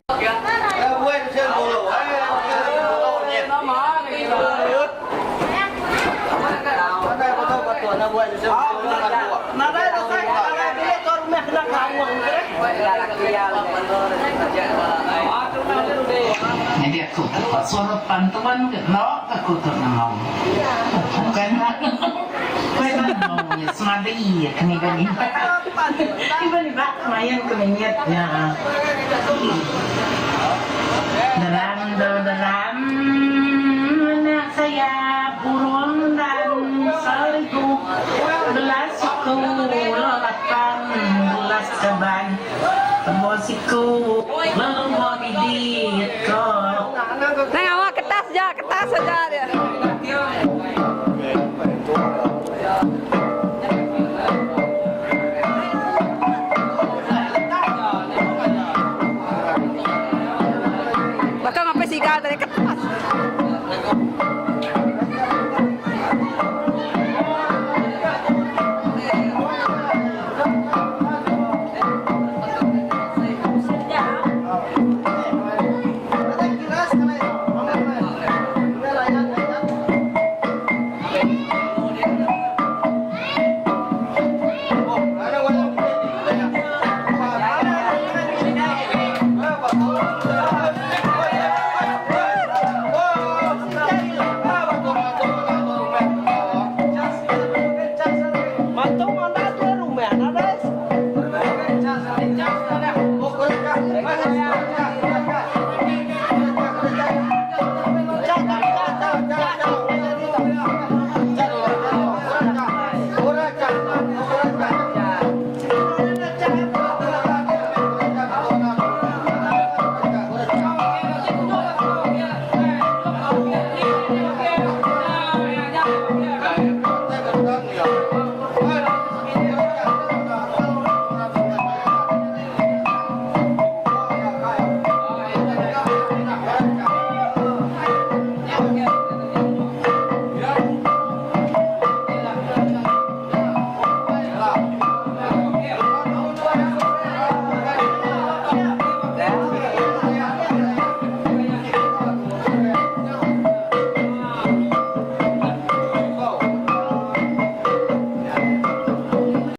Nyadi aku tu ka suruh pantuan ke enda ke aku tu nemu. Bukan enda bukan enda nemu nya semadi ke ngiban iban. Iban iba main ke menyet nya. Dalam do dalam anak sayap burung dan 1012 siku 18 kaban Temu siku leluhur didit ko. Nang awak kertas ja, kertas aja dia. Baka ngapai siga tadi kertas.